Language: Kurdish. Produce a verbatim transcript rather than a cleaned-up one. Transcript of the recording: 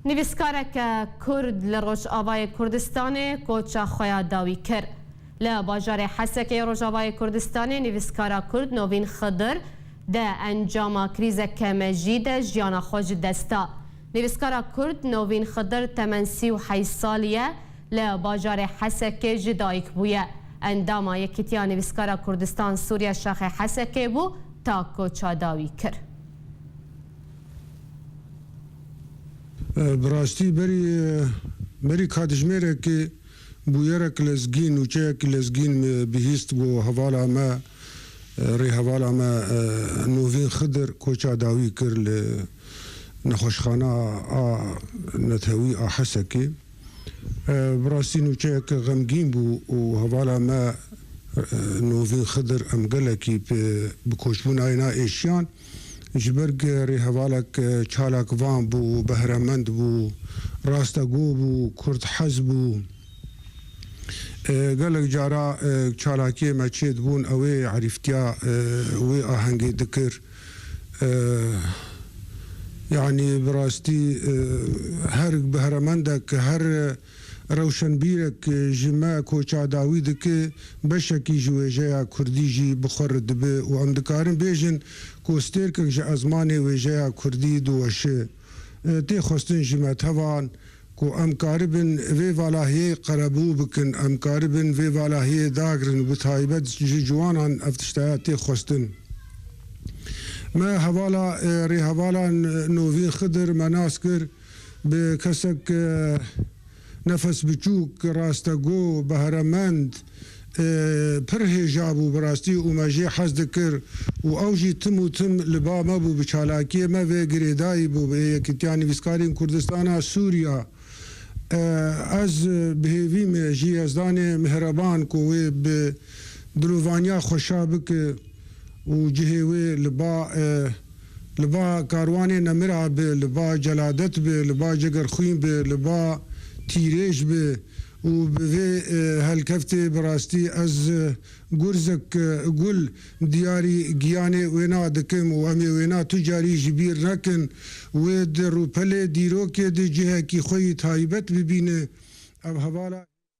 Nivîskareke Kurd li Rojavayê Kurdistanê koça xwe ya dawî kir. Li bajarê Hesekê Rojavayê Kurdistanê nivîskara Kurd Novîn Xidir di encama krîzeke mejî de jiyana xwe ji dest da. Nivîskara Kurd Novîn Xidir temen sî û heyş salî ye, li bajarê Hesekê ji dayik bûye. Endama Yekîtiya Nivîskara Kurdistan Sûriye Şaxê Hesekê bû ta koça dawî kir. E, bi rastî berî, e, berî katijmêrekê bûyerek lezgîn, nûçeyek lezgîn me bihîst, got hevala me, e, rêhevala me, e, Novîn Xidir koça dawî kir li nexweşxana a netewî a Hesekê. E, bi rastî nûçeyek xemgîn bû û hevala me, e, Novîn Xidir em gelekî bi, bi koçbûna wê naêşiyan. Ji ber ku rêhevalek, e, çalakvan bû, behremend bû, rastegoh bû, kurdhez bû. E, gelek cara, e, çalakiyê me çêdibûn, ew ê erîftiya, e, wê ahengê dikir. E, yanî bi rastî, e, her behremendek, her rewşenbîrek ji me koça dawî dike, beşekî ji wêjeya kurdî jî bi xwe re dibe û em dikarin bêjin ku stêrkek ji ezmanê wêjeya kurdî diweşe. E, tê xwestin ji me tevan ku em karibin vê valahiyê qerebû bikin, em karibin vê valahiyê dagrin, bi taybet ji ciwanan ev tiştaya tê xwestin. Me hevala, e, rêhevalan Novîn Xidir me nas kir bi kesek, e, nefes biçûk, rastegoh, behremend, e, pir hêja bû bi rastî û me jê hez dikir û ew jî tim û tim li ba me bû, bi çalakiyê me vê girêdayî bû, bi Yekîtiya Nivîskarên Kurdistana Sûriya. E, ez bi hêvî me ji Yezdanê Mihreban ku wê bi dilovaniya xwe şa bike û cihê wê li ba, e, li ba karwanê nemira be, li ba celadet be, li ba cegerxwîn be, li ba tîrêj be û bi vê, e, helkeftê bi rastî ez, e, gurzek, e, gul diyarî giyanê wêna dikim û em ê wêna tu carî ji bîr nekin. Wê di rûpelê dîrokê de cihekî xwe yî taybet bibîne. Ev hevala